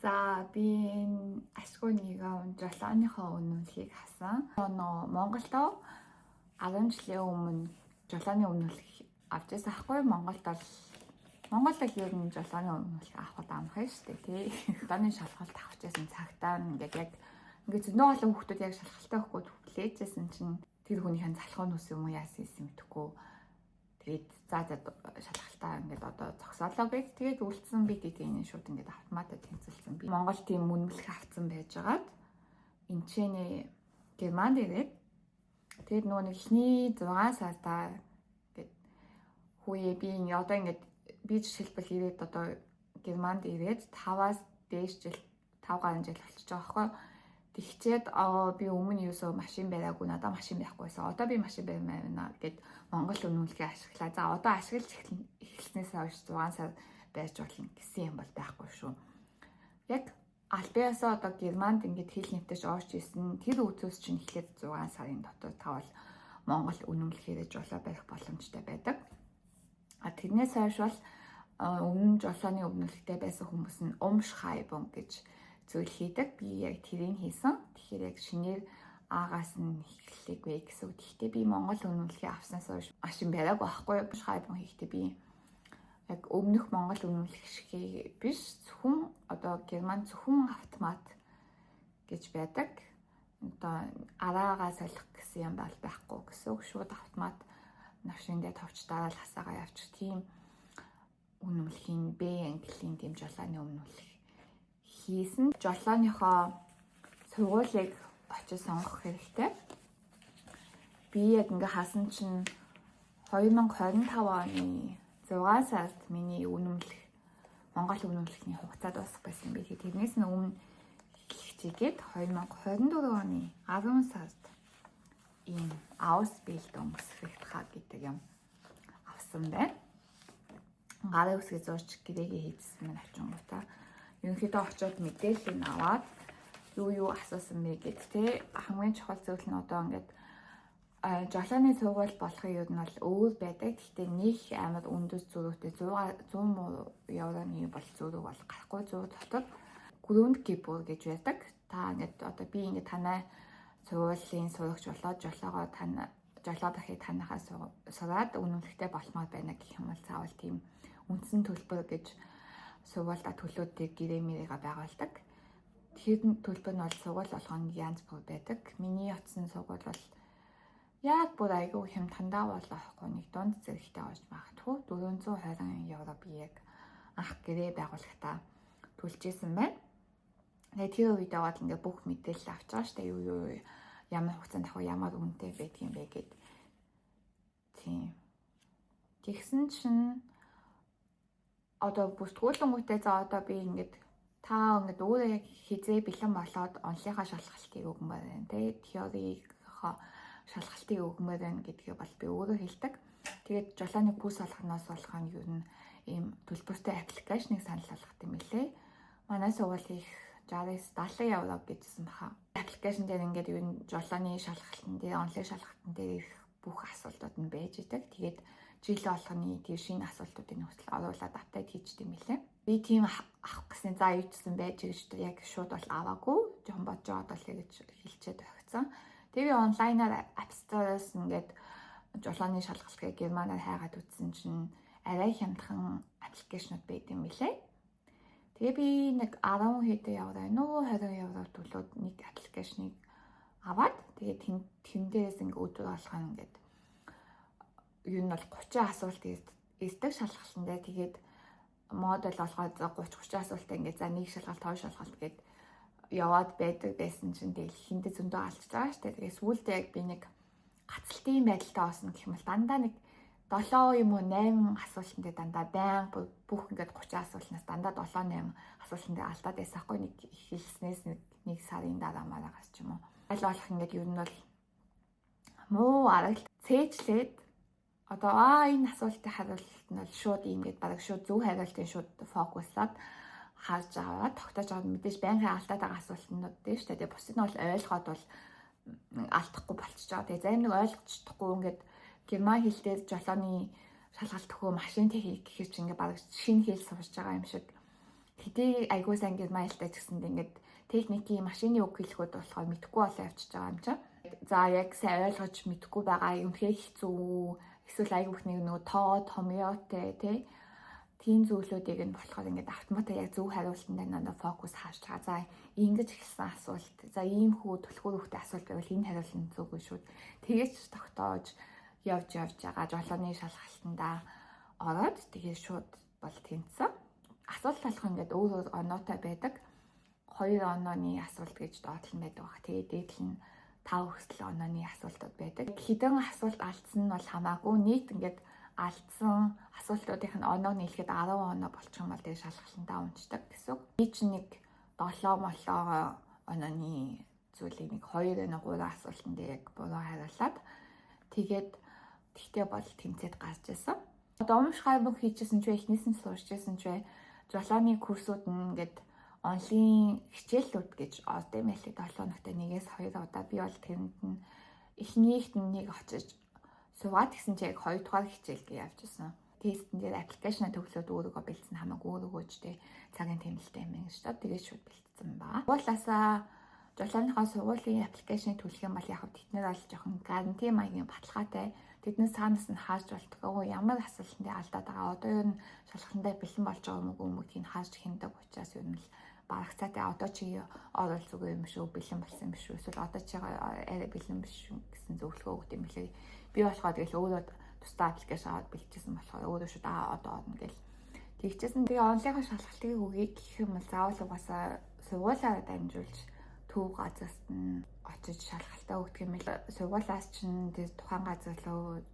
За, би энэ ашгүй нэгэн жолооныхоо үнэмлэхийг хасан. Нөө Монголдо 10 жилийн өмнө жолооны үнэмлэх авч байсан ахгүй. Монголд бол ер нь жолооны үнэмлэх авахд амархан шүү дээ, тий. Жолооны шалгалт авч байсан цагтаа ингээд яг ингээд зөндөө олон хүүхдүүд яг шалгалтаа өгөхгүй хүлээжсэн чинь тэр хүнийхэн залхуу нүс юм уу, яасан юм мэдэхгүй. Тэгээд за шалгалтаа ингээд одоо зогсоолоо гэж, тэгээд үлдсэн би тийм шууд ингээд автоматар тэнцэлсэн. Би Монгол тийм үнэмлэх авцсан байжгаад энэ ч нэ Германд ирээд, тэгээд нөгөө нэг эхний 6 сартаа ингээд хүүе, би одоо ингээд би жишээлбэл ирээд, одоо Германд ирээд 5-аас дээш жил, 5 гаруй жил болчихж байгаа байхгүй. Тэгчээд аа, би өмнө юусоо машин бариагүй, надад машин байхгүйсэн. Одоо би машин баримаар байна гэд Монгол үнэмлэхийг ашиглаа. За, одоо ашиглаж эхэлснээс хойш 6 сар байж болно гэсэн юм бол байхгүй шүү. Яг албан одоо Германд ингээд хэл нэвтэж орж исэн тэр үзүүс чинь эхлээд 6 сарын дотор тавал Монгол үнэмлэхээрээ жолоо барих боломжтой байдаг. А тэрнээс хойш бол өмнө жолооны өмнөлттэй байсан хүмүүс нь Umschreibung гэж зүйл хийдэг. Би яг тэрийг хийсэн. Тэгэхээр яг шинээр аагаас нь эхлэегүй гэсэн үг. Гэхдээ би Монгол үнэмлэхийг авснаас хойш машин бариаг байхгүй. Umschreibung хийхдээ би яг өмнөх Монгол үнэмлэх шиг биш, зөвхөн одоо Герман зөвхөн автомат гэж байдаг. Одоо араагаа солих гэсэн юм бол байхгүй гэсэн үг. Шууд автомат машин дээр товч дараал хасаагаа явчих тийм үнэмлэхийн Б английн тийм жолооны үнэмлэх хийсэн. Жолооныхоо сургуулийг очиж сонгох хэрэгтэй. Би яг ингээ хасан чинь 2025 оны 6 сард миний үнэмлэх, Монгол үнэмлэхний хугацаа дуусах байсан би. Тэгээд тэрнээс нь өмнө эхлэх чигээд 2024 оны 10 сард ийм Ausbildungsvertrag гэдэг юм авсан байна. Гарын үсгээ зурч гэрээгээ хийжсэн мэн очингуудаа ерөнхийдөө очиод мэдээллийг аваад юу юу асуусан бэ гэд, те. Хамгийн чухал зүйл нь одоо ингээд жолооны сургууль болохын юу нь бол өөр байдаг. Гэхдээ нэг амар өндөр зөрүүтэй 100 100 евроны бол зөрүү бол гарахгүй, 100 дотор Grundgebühr гэж байдаг. Та ингээд одоо би ингээд танай сургуулийн сурагч болоод жолоогоо тань жолоо барихыг танахаа сураад үнэмлэхтэй болмоор байна гэх юм бол заавал тийм үндсэн төлбөр гэж сургуульда төлөөд гэрээ мэрээгээ байгуулдаг. Тэр төлбөр нь бол сургууль болгоно янз бүр байдаг. Миний очсон сургууль бол яг бүр айгүй хямдхандаа бол аахгүй, нэг дунд зэрэгтэй орж магадгүй 420 евро би яг анх гэрээ байгуулахдаа төлжсэн байна. Тэгээ тэр үед аваад ингээ бүх мэдээлэл авч байгаа штэ, юу юу ямар хугацаанд авах, ямар үнэтэй байдгийг юм бэ гэд. Тийм. Тэгсэн чинь одоо бүртгүүлэнгүүтээ за, одоо би ингээд та ингээд өөрөө яг хизээ бэлэн болоод онлынхаа шалгалтыг өгмөр байна, тий, теорийнхоо шалгалтыг өгмөр байна гэдгийг бол би өөрөө хэлдэг. Тэгээд жолооны курс болгоноос болох нь ер нь ийм төлбөртэй application ыг санал болгох юм билээ. Манай сургуулийн 69 70 евро гэжсэн баха. Application дээр ингээд ер нь жолооны шалгалтын дээр, онлайн шалгалтын дээр их бүх асуултууд нь байж идэг. Тэгээд жил болгоны тэр шинэ асуултуудыг нөхцөл оруулаад update хийждэг юм билээ. Би тийм авах гэсэн, за, юу ч гэсэн байж гэж яг шууд бол аваагүй. Жохон бодож байгаад бол гэж хэлчихэд өгсөн. Тэгээ онлайнаар App Store-оос ингээд жолооны шалгалтыг германаар хайгаад үзсэн чинь арай хямдхан application ууд байд юм билээ. Тэгээ би нэг 10 хэдэн евро нүү, 20 евро төлөөд нэг application ыг аваад, тэгээ тэн дээрээс ингээ өдөр болгоно ингээд юу нь бол 30 асуулт ирдэг шалгалтан дээр. Тэгээд модуль болгоод 30 30 асуултаа ингээд за, нэг шалгалт, хоёр шалгалт гээд яваад байдаг байсан чинь тэгэл хиндэ зөндөө алдчихж байгаа штэ. Тэгээ сүүлдээ яг би нэг гацалтын байдалтай болсон гэх юм бол дандаа нэг 7 юм уу 8 асуултан дээр дандаа байн бүх ингээд 30 асуултнаас дандаа 7 8 асуултан дээр алдаад байсан хгүй, нэг хэлснээс нэг сарын дараа мараагаас ч юм уу. Аль болох ингээд ер нь бол муу арга цээжлээд одоо аа, энэ асуултын хариулт нь бол шууд ийм гээд бараг шууд зөв хариултын шууд фокуслаад харж аваад тогтоож аваад, мэдээж байнгын алдаад байгаа асуултнууд дээ шүү дээ. Тэгээ бусад нь бол ойлгоод бол алдахгүй болчихж байгаа. Тэгээ зарим нэг ойлгож чадахгүй, ингээд герман хэл дээр жолооны шалгалт өгөө машин техник гэхэр чи ингээд бараг шинэ хэл сурч байгаа юм шиг. Хэдий айгуу сайн герман хэлтэй ч гэсэнд ингээд техникийн машины үг хэлэхэд болохоор мэдэхгүй болоо явчихж байгаа юм чинь. За, яг сайн ойлгож мэдэхгүй байгаа юм үнэхээр хэцүү, эсвэл айгүйх нэг нөгөө тоо томьёотой тийм зүйлүүдийг нь болохоор ингээд автоматар яг зөв хариултан дээр надад фокус харж байгаа. За, ингэж эхэлсэн асуулт. За, ийм хүү түлхүүр хөхтэй асуулт байвал энэ хариулт нь зөвгүй шүү. Тэгэж тогтоож явж явж байгаа жолооны шалгалтандаа ороод, тэгээд шууд бол тэнцсэн. Асуулт болох ингээд өөр өөр оноотой байдаг. Хоёр онооны асуулт гэж доотлон байдаг баг. Тэгээд дээдл нь тав хүсэл онооны асуултууд байдаг. Хэдэн асуулт алдсан нь бол хамаагүй, нийт ингээд алдсан асуултуудын нь оноо нийлэхэд 10 оноо болчих юм бол тэгээд шалгалтандаа унцдаг гэсэн үг. Би чинь нэг 7 молоо онооны зүйлийг нэг 2 3 асуултан дээр яг буруу хариулаад, тэгээд тэгтээ бол тэнцээд гарч ирсэн. Одоо уумшгай бүх хийжсэн ч вэ, эхнээс нь сурчсэн ч вэ, жолооны курсууд нь ингээд онлайн хичээлүүд гэж орд юм байлээ, 7 хоногт нэгээс 2 удаа. Би бол тэрэнд нь эхнийхт нь нэг очиж суугаад гисэн чи яг 2 дугаар хичээлгээ явж исэн. Тестэн дээр application аа төглөөд өөрийгөө бэлдсэн хамаагүй, өөрийгөө ч тэ цагийн тэмдэлтэй юм гэж та тэгээд шууд бэлдсэн ба. Сургуулаасаа, жолооныхоо сургуулийн application ыг төлөх юм бол яг тэд нар бол жоохон guarantee маягийн баталгаатай. Тэднээс цаанаас нь харж болтгоо, ямар асуултанд алдаад байгаа. Одоо ер нь шалгалтандаа бэлэн болж байгаа юм уу гэдгийг харж хяндаг учраас ер нь л барагцаатай, одоо чи орол зүгээр юм шүү, бэлэн болсон юм шүү. Эсвэл одоо чи арай бэлэн биш гэсэн зөвлөгөө өгд юм билээ. Би болохоор тэгэл өөрөө тусдаа application аваад бэлтжижсэн болохоор өөрөө шууд аа одоо орно гэл тэгчээсэн. Тэгээ онлайн шалгалтыг өгье гэх юм бол заавал угаасаа сургуулаараа дамжуулж төв газарт нь очиж шалгалтаа өгдөг юм бэл. Сургуулиас чинь тэр тухайн газар руу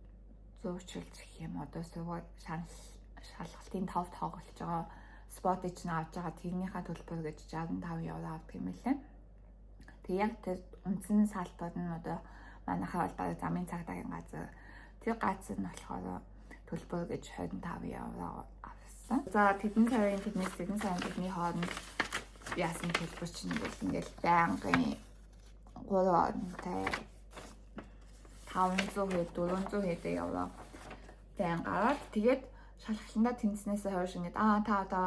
зуучилж гэх юм, одоо сургууль шалгалтын тов тоглож байгаа spot ыг чинь авч байгаа, тэрнийхээ төлбөр гэж 65 евро авдаг юм билээ. Тэг яг тэр үндсэн салбар нь одоо манайхаа бол бараг замын цагдаагийн газар, тэр газар нь болохоор төлбөр гэж 25 евро авсан. За, тэдэн сарын тэднээс тэдэн сарын тэдний хооронд яасан төлбөр чинь ингээл байнгын 3 онтой 500 хэд, 400 хэд евро байн гараад, тэгээд шалгалтандаа тэнцснээсээ хойш ингээд аа та одоо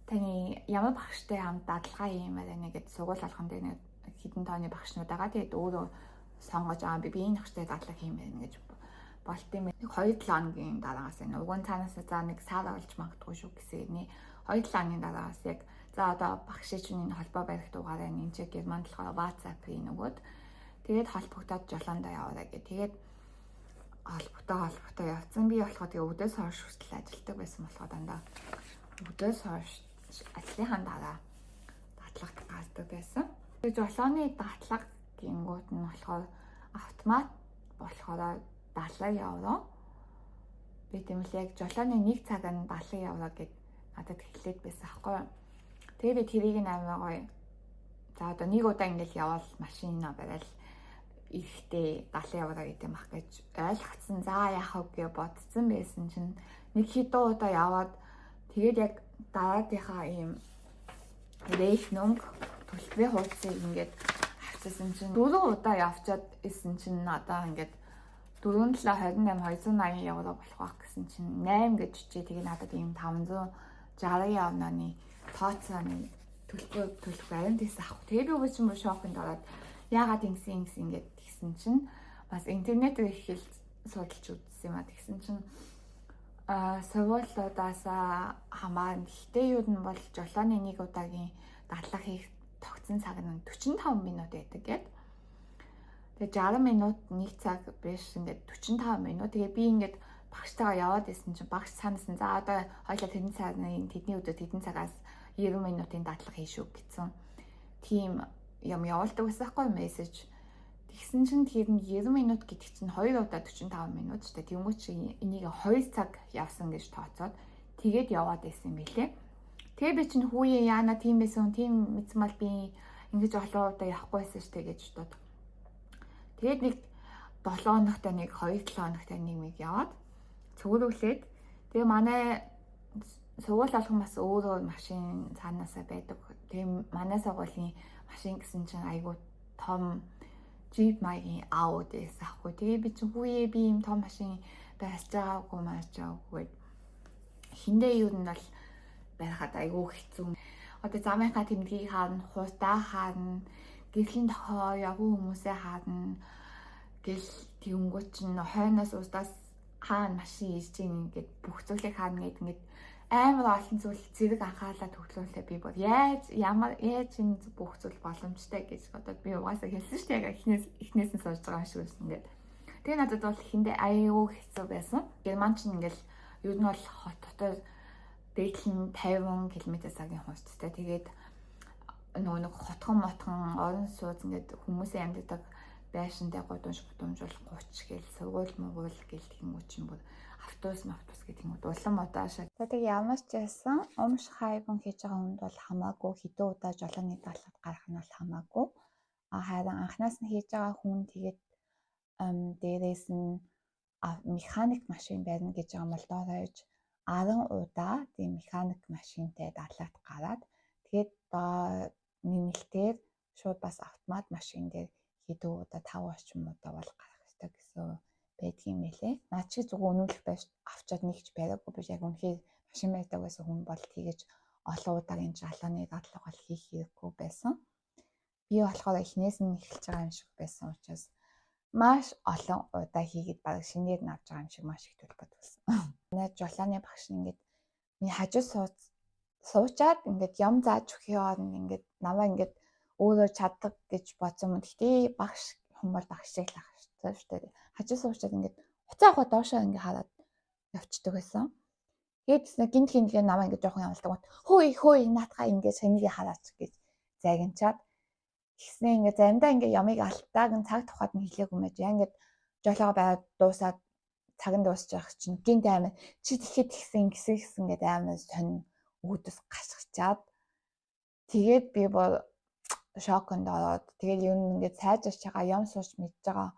таны ямар багштай хамт дадлага хиймээр байна гэд сургууль болгон дээр нэг хэдэн тооны багшнууд байгаа. Тэгээд өөрөө сонгож аа би энэ багштай дадлага хиймээр байна гэж болт юм. Нэг 2 7 хоногийн дараагаас энэ уг нь цаанаас за нэг сар олж магадгүй шүү гэсэний 2 7 хоногийн дараагаас яг за одоо багшийн чинь энэ холбоо барих дугаараа энэ чи Германд болохоор WhatsApp-ийн нөгөөд тэгээд холбогдоод жолоондоо яваарай гэх. Тэгээд холбогдоо холбогдоо явцсан. Би болохоор тэгээ өдөөс хойш хүртэл ажилтдаг байсан болохоор дандаа өдөөс хойш ажлынхаа дараа датлагт гардаг байсан. Тэгээ жолооны дадлага гингүүт нь болохоор автомат болохоор 70 евро. Би тийм л яг жолооны нэг цаг нь 70 евро гэд надад хэлээд байсан аахгүй юу. Тэгээ би тэрийг нь амар гоё. За, одоо нэг удаа ингээл явбал машина барайл ирэхдээ 70 евро гэдэг юм ах гэж ойлгоцсон. За, яах вэ гэж бодсон байсан чинь нэг хэдэн удаа яваад, тэгээд яг дараагийнхаа ийм Rechnung, төлбөрийн хуудсыг ингээд авчирсан чинь дөрвөн удаа явчаад исэн чинь надаа ингээд 4 7 28 280 евро болох байх гэсэн чинь 8 гэж чи тэгээ надад ийм 560 евроны тооцооны төлбөр төлөх баримт хийсэн ах. Тэгээ би үгүй чинь бүр шоконд ороод, яагаад ингэсэн ингэсэн ингээд тэгсэн чинь бас интернетээр их хэл судалж үзсэн юм а. Тэгсэн чинь сургуулиудаас хамаарна. Гэхдээ юу нь бол жолооны нэг удаагийн дадлага хийх тогтсон цаг нь 45 минут байдаг гэд. Тэгээ 60 минут нэг цаг биш, ингээд 45 минут. Тэгээ би ингээд багштайгаа яваад исэн чинь багш цаанаас нь за одоо хоёлаа тэрэн цагны тэдний өдөр тэдэн цагаас 90 минутын дадлага хийн шүү гэсэн тийм юм явуулдаг байсан байхгүй, мессеж. Тэгсэн чинь тэр нь 90 минут гэдэг чинь 2 удаа 45 минут ч гэдэг. Тэнгүүт чи энийг 2 цаг явсан гэж тооцоод тэгээд яваад байсан юм билээ. Тэгээ би чинь хүүе яана тийм байсан, тийм мэдсэн бол би ингэж олон удаа явахгүй байсан штэ гэж бодод. Тэгээд нэг 7 хоногтой нэг, 2 7 хоногтой нэг мэг яваад цөөрөглээд, тэгээ манай сургууль болгон бас өөрөө машин цаанаасаа байдаг. Тэгээ манай сургуулийн машин гэсэн чинь айгуу том джип маягийн Audi байсан аахгүй. Тэгээ би чинь хүүе би ийм том машин барьж байгаагүй маарч байгаагүй. Хиндэ юу нь бол барихад айгүй хэцүү. Одоо замынхаа тэмдгийг харна, хурдаа харна, гэрлийн дохоо явган хүмүүсээ харна гэл, тэгэнгүүт чинь хойноос урдаас хаана машин ирж ийн ингээд бүх зүйлийг харна гэд, ингээд амар олон зүйл зэрэг анхаарлаа төвлөрүүлээ. Би бол яаж, ямар, яаж энэ бүх зүйл боломжтой гэж бодоод, би угаасаа хэлсэн шүү дээ, яг эхнээс нь сууж байгаа юм шиг байсан ингээд. Тэгээ надад бол эхэндээ аягүй хэцүү байсан. Герман чинь ингээл ер нь бол хот дотор дээдл нь 50 км цагийн хурдтай. Тэгээд нөгөө нэг хотхон мотхон орон сууц, ингээд хүмүүсийн амьдардаг байшинтай гудамж гудамж бол 30 гээл, сургууль мугуул гээл, тэгэнгүүт чинь бүр автобус автобус гэх юм уу, улам удаашаа. За, тэгээ ямар ч байсан Umschreibung хийж байгаа хүнд бол хамаагүй хэдэн удаа жолооны дадлага гарах нь бол хамаагүй. А харин анханаас нь хийж байгаа хүн, тэгээд дээрээс нь механик машин барина гэж байгаа юм бол дор хаяж 10 удаа тийм механик машинтай дадлагад гараад, тэгээд нэмэлтээр шууд бас автомат машин дээр хэдэн удаа, 5 орчим удаа бол гарах ёстой гэсэн байдгийн мэлээ. Наад чи зүгээр үнэмлэх байж авчаад нэгч бариагүй биш, яг үнэхээр машин барьдаг байсан хүн бол тэгэж олон удаагийн жолооны дадлага бол хийх хэрэггүй байсан. Би болохоор эхнээс нь эхэлж байгаа юм шиг байсан учраас маш олон удаа хийгээд бараг шинээр нь авч байгаа юм шиг маш их төлбөр төлсөн. Манай жолооны багш нь ингээд миний хажуу суучаад ингээд юм зааж өгөхийн оронд ингээд намайг ингээд өөрөө чаддаг гэж бодсон юм. Гэхдээ багш хүн бол багш шиг л ах шүү дээ. Хажуу суучаад ингээд хуцаа авах доошоо ингээд хараад явцдаг байсан. Тэгээд гинт гинт намайг ингээд жоохон явуулдаг. "Хөөе, хөөе, наатгаа ингээд санийг хараач" гэж загинчаад. Тэгснээ ингээд заримдаа ингээд ямыг алтааг нь цаг тухайд нь хэлээгүй мэж. Яа, ингээд жолоогоо байгаад дуусаад цаг нь дуусч явах чинь гинт амар чи тэгэхэд тэгсэн гисэн гисэн гэдэг амар сонь өөдөөс гашгичаад, тэгээд би бол шоконд ороод, тэгээд ер нь ингээд сайжирч байгаа, юм сууж мэдж байгаа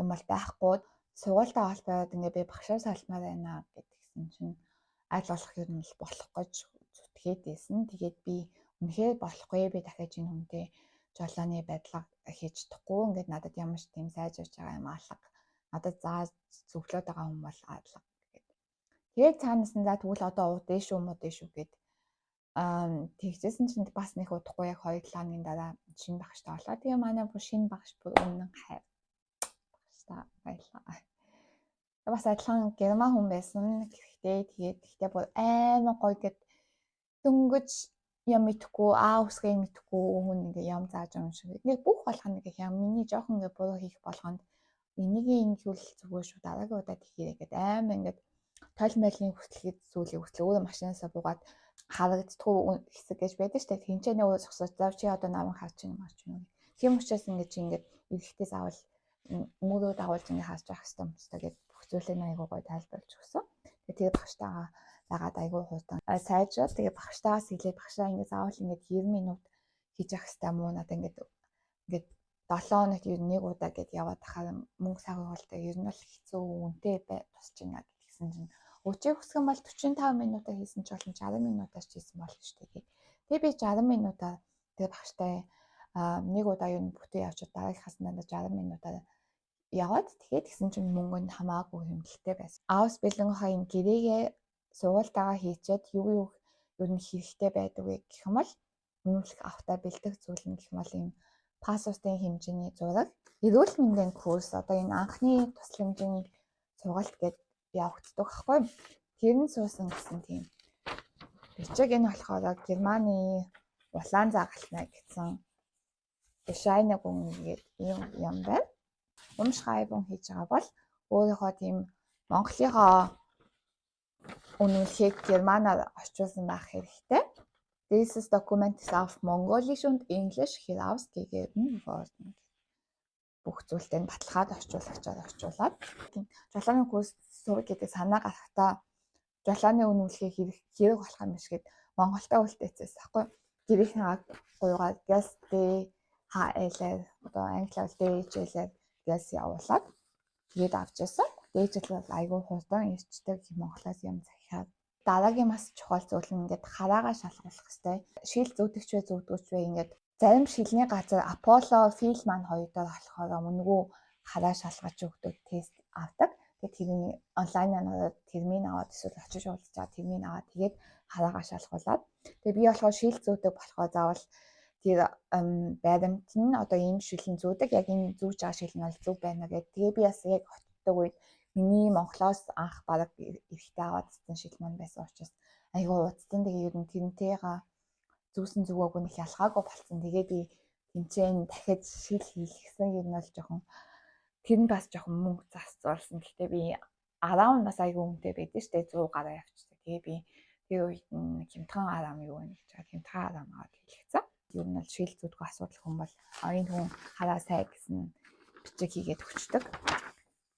юм бол байхгүй. Сургуультай холбоод ингээд би багшаар салмаар байна гэдгсэн чинь аль болох ер нь болох гэж зүтгээд байсан. Тэгээд би үнэхээр болохгүй, би дахиад энэ хүнтэй жолооны барилга хийж чадахгүй, ингээд надад ямар ч тийм сайжирч байгаа юм алга, надад зааж зөвлөд байгаа хүн бол алга гэд. Тэгээд цаанаас нь за тэгвэл одоо удаа шүү муудаа шүү гэд тэгжсэн чинь бас нэг удахгүй, яг 2 7 хоногийн дараа шинэ багштай болоо. Тэгээ манай бүр шинэ багш бүр үнэн хайр багштай баярлаа. Бас адилхан герман хүн байсан. Гэхдээ тэгээд гэхдээ бүр амар гоё гэд, дөнгөж юм мэдэхгүй, а үсгээ мэдэхгүй хүн ингээ юм зааж юм шиг. Ингээ бүх болгоно ингээ юм миний жоохон ингээ буруу хийх болгонд энийг ингэвэл зүгээр шүү, дараагийн удаа тэгээрэй гэд, амар ингээд тойл майлын хүртлэхэд зүйлийг хүртэл өөрөө машинаасаа буугаад харагддаггүй хэсэг гэж байдаг шүү дээ. Тэнцэнэ өөрөө зогсож, "За, чи одоо намайг харж байна, марч байна." Тийм учраас ингээд чи ингээд эрэхтэй заавал мөрөө дагуулж ингээд харж явах хэрэгтэй юм байна гэд бүх зүйлийг айгуу гоё тайлбарлаж өгсөн. Тэгээ тэр багштайгаа дагаад айгуу хурдан сайжрал. Тэгээ багштайгаас хэлээд, багшаа ингээд заавал ингээд 90 минут хийж явах хэрэгтэй юм уу, надад ингээд 7 хоногт ер нь нэг удаа гэд яваад тахаар мөнгө сагуулдаг ер нь бол хэцүү, үнэтэй бай тусч байна гэсэн чинь өчиг хүсэх юм бол 45 минутаар хийсэн ч болно, 60 минутаар ч хийсэн болно шүү дээ. Тэгээ би 60 минутаар тэгээ багштай нэг удаа ер нь бүтээ явчихад дараагийнхаас надад 60 минутаар яваад, тэгээд тэгсэн чинь мөнгө нь хамаагүй хэмнэлттэй байсан. Ausbildung-ийн гэрээгээ сургуультайгаа хийчихэд юу юу ер нь хэрэгтэй байдаг вэ гэх юм бол үнэмлэх авахтаа бэлдэх зүйл нь гэх юм бол ийм паспортын хэмжээний зураг, эрүүл мэндийн курс, одоо энэ анхны тусламжийн сургалт гээд явагддаг байхгүй. Тэр нь суусан гэсэн тийм бичиг. Энэ болохоор Германы улаан загалмай гэсэн Bescheinigung гэдэг юм юм байна. Umschreibung хийж байгаа бол өөрийнхөө тийм Монголынхоо үнэмлэхийг германаар орчуулсан байх хэрэгтэй. Dieses Dokument ist auf Mongolisch und Englisch herausgegeben worden. Бүх зүйлтэй нь баталгаад орчуулагчаар орчуулад, жолооны курс суух гэдэг санаа гарахдаа жолооны үнэмлэхийг хэрэг хэрэг болох юм биш гэд Монголтой үлдээцээс ахгүй. Гэрийнхээ гуйгаад gas DHL, одоо англиар DHL-ээр gas явуулаад тэгээд авч байсан. DHL бол айгүй хурдан ирчдэг, Монголоос юм захиад. Дараагийн бас чухал зүйл нь ингээд хараагаа шалгуулах хэрэгтэй. Шил зүүдэгч вэ, зүүдгүүч вэ, ингээд зарим шилний газар Apollo, Fielmann хоёр дээр болохоор үнэгүй хараа шалгаж өгдөг, тест авдаг. Тэгээд тэрний онлайнаар термин аваад эсвэл очиж уулзчаад термин аваад тэгээд Хараагаа шалгуулад. Тэгээ би болохоор шил зүүдэг болохоор заавал тэр баримт нь одоо ийм шилэн зүүдэг, яг энэ зүүж байгаа шил нь бол зөв байна гэдэг. Тэгээ би бас яг очдог үед миний Монголоос анх бараг эрэхтэй аваад ирсэн шил маань байсан учраас айгүй удсан. Тэгээ ер нь тэрнтэйгээ зүүсэн зүгөөгүй нэг ялгаагүй болцсон. Тэгээ би тэнцэн дахиж шил хийлгэсэн. Ер нь бол жоохон тэр нь бас жоохон мөнгө зарцуулсан. Гэхдээ би арам бас айгүй үнэтэй байдаг шүү дээ. 100 гаруй явчихсан. Тэгээ би тэр үед нь хямдхан арам юу вэ гэж байгаа. Хямдхан арам аваад хийлгэсэн. Ер нь бол шил зүүдгүй асуудал хүн бол энэ хүн хараа сай гэсэн бичиг хийгээд өгчдөг.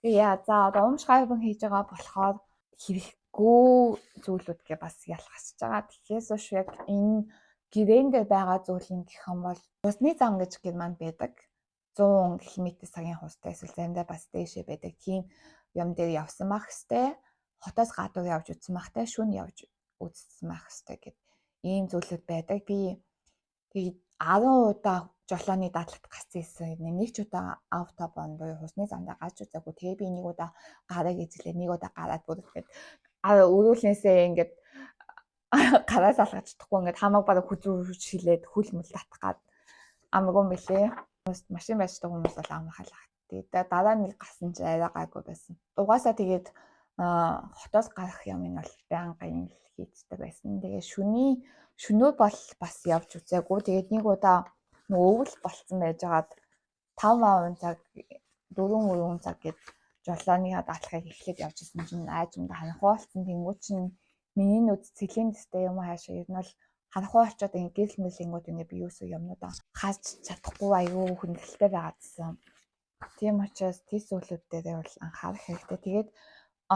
Тэгээ яа, за одоо Umschreibung хийж байгаа болохоор хэрэггүй зүйлүүдгээ бас ялгасч байгаа. Тэгэхээр биш, яг энэ гэрээн дээр байгаа зүйлийн гэх юм бол хурдны зам гэж Германд байдаг. 100 км цагийн хурдтай, эсвэл заримдаа бас дээшээ байдаг. Тийм юм дээр явсан байх хэвээр. Хотоос гадуур явж үзсэн байхтай, шөнө явж үзсэн байх хэвээр гэд ийм зүйлүүд байдаг. Би тэгээд 10 удаа жолооны дадлалт гарсан ирсэн. Нэг ч удаа Autobahn буюу хурдны замдаа гарч үзээгүй. Тэгээ би нэг удаа гарыг эзлээ, нэг удаа гараад бүр ингээд өрөөлнөөсөө ингээд гараас алгаж чадахгүй, ингээд хамааг бараг хүзүү шилээд хөл мөл татах гад амаргүй юм бэлээ. Машин байждаг хүмүүс бол амархал. Тэгээд дараа нэг гасан чи арай гайгүй байсан. Угаасаа тэгээд хотоос гарах юм нь бол байнгын л хийцдэг байсан. Тэгээ шүний шөнөө бол бас явж үзээгүй. Тэгээд нэг удаа нөгөө өвөл болцсон байжгаад 5 аавын цаг, 4 4 цаг гээд жолооны дадлахыг эхлээд явж исэн чинь айжмд харанхуй болцсон. Тэнгүү чинь миний нүд цэлийн дэстэй юм хаашаа ер нь бол харанхуй болчоод ингээ гэрэл мэлэнгүүд ингээ би юусоо юмнуудаа хааж чадахгүй, аюу хүндрэлтэй байгаадсан. Тийм учраас тийс зүйлүүд дээр бол анхаарах хэрэгтэй. Тэгээд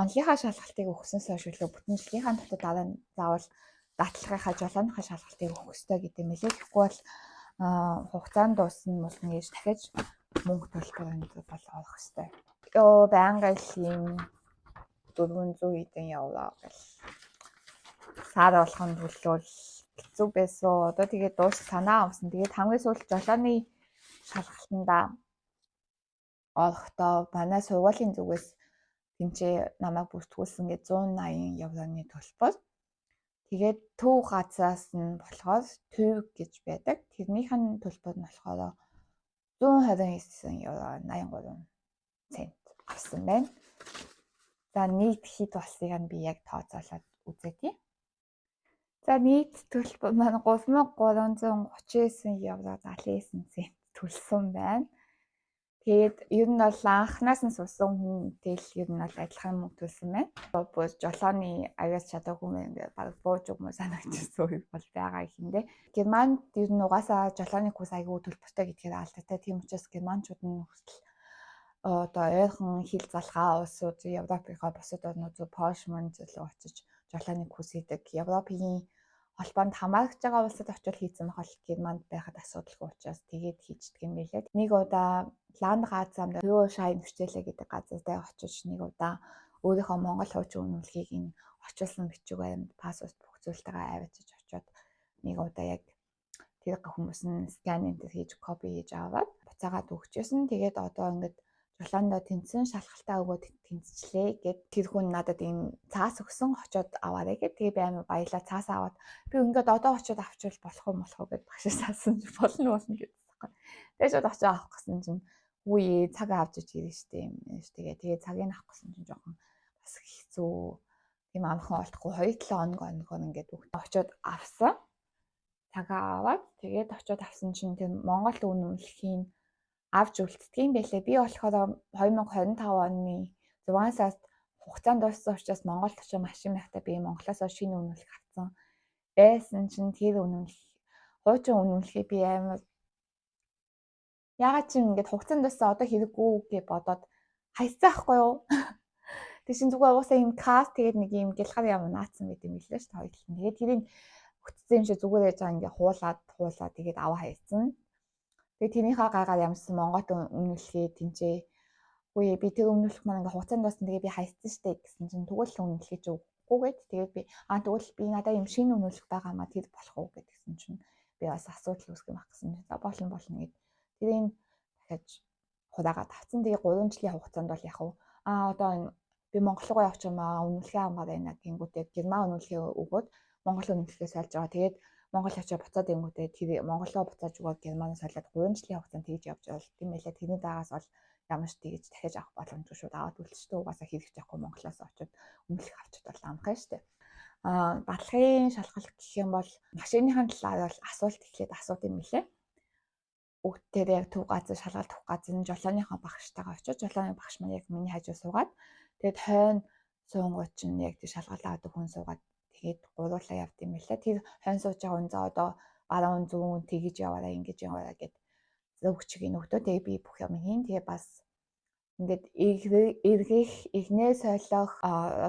онлынхаа шалгалтыг өгсөнөөс хойш үлээ бүтэн жилийнхаа дотор дараа нь заавал даатлагынхаа, жолооныхаа шалгалтыг өгөх ёстой гэдэг юм лээ. Тэгэхгүй бол хугацаанд дуусна мулна гэж дахиж мөнгө төлбөр бол олох ёстой. Йоо, байнга л юм 400 хэдэн евро гэл сар болгон төлөөл хэцүү байсан. Одоо тэгээд дуус санаа авсан. Тэгээд хамгийн сүүлд жолооны шалгалтандаа орохдоо манай сургуулийн зүгээс тэнцээ намайг бүртгүүлсэн гэ 180 евроны төлбөр. Тэгээд төв газраас нь болохоор TÜV гэж байдаг. Тэрнийх нь төлбөр нь болохоор 129 евро 83 цент авсан байна. За, нийт хэд болсныг нь би яг тооцоолоод үзье тий. За, нийт төлбөр маань 3339 евро 79 цент төлсөн байна. Тэгээд ер нь бол анхнаас нь суусан хүнтэй л ер нь бол адилхан мөнгө төлсөн байна. Бүр жолооны авьяас чадаагүй юм ингээд баг бууж өгмөр санагдчихсан үе бол байгаа ихэндээ. Германд ер нь угаасаа жолооны курс айгүй төлбөртэй гэдгээр алдартай. Тийм учраас германчууд нь хүртэл одоо ойрхон хил залхаа улсууд, Европынхаа бусад орнууд руу, Польш мөн зөвлөө очиж жолооны курс хийдэг. Европын холбоонд хамаарч байгаа улсад очивол хийцэн бахал Германд байхад асуудалгүй учраас тэгээд хийждэг юм билээ. Нэг удаа Landratsamt Führerschein-Stelle гэдэг газартай очиж, нэг удаа өөрийнхөө Монгол хуучин үнэмлэхийг энэ очуулсан бичиг баримт, паспорт, бүх зүйлтэйгээ авчиж очиод нэг удаа яг тэр хүмүүс нь scan enter хийж, copy хийж аваад буцаагаад өгчээсэн. Тэгээд одоо ингээд жолоондоо тэнцсэн, шалгалтаа өгөөд тэнцчлээ гэд тэр хүн надад энэ цаас өгсөн, очоод аваарай гэд. Тэгээ би амар баялаа, цаас аваад би ингээд одоо очоод авчвал болох уу, болох уу гэд багшаас асуусан чи болно болно гэдсэн байхгүй. Тэгээд шууд очоод авах гэсэн чинь үгүй, цаг авч иж ирнэ штэ юм ш. Тэгээ цагийг авах гэсэн чинь жоохон бас хэцүү, тийм амархан олдохгүй, 2 7 хоног хоногор ингээд очоод авсан. Цагаа аваад тэгээд очоод авсан чинь тэр Монгол үнэмлэхийн авч үлддэг юм байлээ. Би болохоор 2025 оны 6 сард хугацаанд дууссан учраас Монголд очиж машин байхдаа би Монголоос шинэ үнэмлэх авсан байсан чинь тэр үнэмлэх, хуучин үнэмлэхийг би амар ягаад чи ингээд хугацаанд дууссан, одоо хэрэггүй гэж бодоод хайцсан ахгүй юу? Тэг чин зүгээр уусаа юм каст, тэгээд нэг юм гялгар юм наацсан байт юм билээ шүү дээ, хоёр талд нь. Тэгээд тэрийг хөтцсөн юм шиг зүгээр яаж байгаа ингээ хуулаад хуулаад тэгээд аваа хайцсан. Тэгээд тэрнийхээ гайгаар ямарсан Монгол үнэмлэхээ тэнцээ. Үгүй, би тэр өмнөлөх маань ингээ хугацаанд дууссан, тэгээ би хайцсан штэ гэсэн чинь тэгвэл үнэмлэхээ чи өгөхгүй гэд. Тэгээд би тэгвэл би надаа юм шинэ үнэмлэх байгаа маа, тэр болох уу гэдгсэн чинь би бас асуудал үүсгэх юм ах гэсэн чинь за болно болно гэд тэрийг дахиад хураагаад авцсан. Тэгээ 3 жилийн хугацаанд бол яг одоо энэ би Монгол руу явчих юм аа, үнэмлэхээ авмаар байна гингүүтээ герман үнэмлэхээ өгөөд Монгол үнэмлэхээ сольж байгаа. Тэгээд Монгол очиж буцаад ирэнгүүтээ тэр Монголоо буцааж өгөөд Германаас солиод 3 жилийн хугацаанд тэгж явж бол тийм байлаа. Тэрний даагаас бол ямар ч тэгж дахиж авах боломжгүй, шууд аваад үлдчихдэг. Угаасаа хэрэгч явахгүй, Монголоос очиод үнэмлэх авчид бол амархан шүү дээ. Баталгын шалгалт гэх юм бол машиныхаа талаар бол асуулт эхлээд асууд юм билээ. Бүгдээр яг төв газар, шалгалт өгөх газар нь жолооныхоо багштайгаа очиж, жолооны багш маань яг миний хажуу суугаад, тэгээд хойно суунгууд чинь яг тэр шалгалт авдаг хүн суугаад, тэгээд гуруулаа явд юм билээ. Тэр хойно сууж байгаа хүн за одоо баруун, зүүн тэгэж яваарай, ингэж яваарай гэд зөв чигийг нөгтөө, тэгээ би бүх юм хийн. Тэгээ бас ингээд эргэх, игнээ солиох,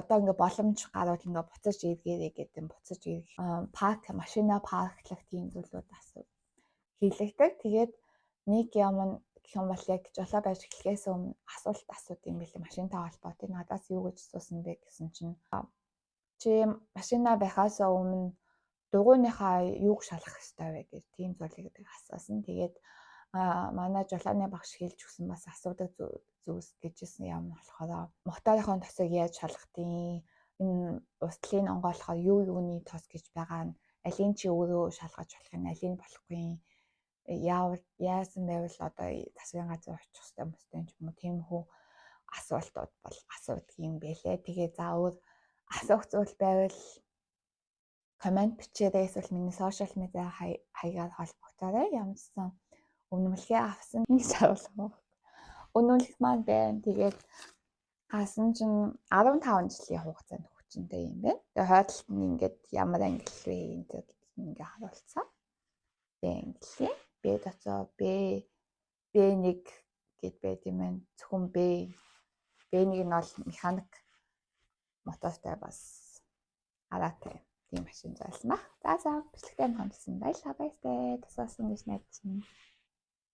одоо ингээд боломж гарвал ингээд буцаж эргээрэй гэдэг юм, буцаж эргэх, парк, машина парклах, тийм зүйлүүд асуу хийлэгдэг. Тэгээд нэг юм гэх юм бол яг жолоо байж эхлэхээс өмнө асуулт асууд юм билээ машинтай холбоотой. Надаас юу гэж асуусан бэ гэсэн чинь чи машина байхаас өмнө дугуйныхаа юуг шалгах ёстой вэ гэж тийм зүйлийг асуусан. Тэгээд манай жолооны багш хэлж өгсөн бас асуудаг зүйлс гэжсэн юм болохоор моторынхон тосыг яаж шалгах, энэ устлын онгойлохоор юу юуны тос гэж байгаа нь, алийг чи өөрөө шалгаж болох юм, алийг болохгүй, яавал яасан байвал одоо засгийн газар очих хэрэгтэй мөстэй ч юм уу, тийм хүү асуултууд бол асуудаг юм бэлээ. Тэгээ за өөр асуух зүйл байвал comment бичээрэй, эсвэл миний social media хаягаар холбогдоорой. Ямарсан үнэмлэхээ авсан гэж харуулах. Үнэмлэх маань байна. Тэгээд хасан чинь 15 жилийн хугацаанд хүчинтэй юм байна. Тэгээ хойдолт нь ингээд ямар англи вэ энэ ингээ харуулсан. Тэгээ англи Б тоцоо Б Б1 гэд байд юм байна. Зөвхөн Б Б1 нь бол механик мотортой, бас араатай тийм машин зайлсан баг. За, бичлэгтэй хамтсан баярлалаа, баяртай. Тусаасан гэж найдаж байна.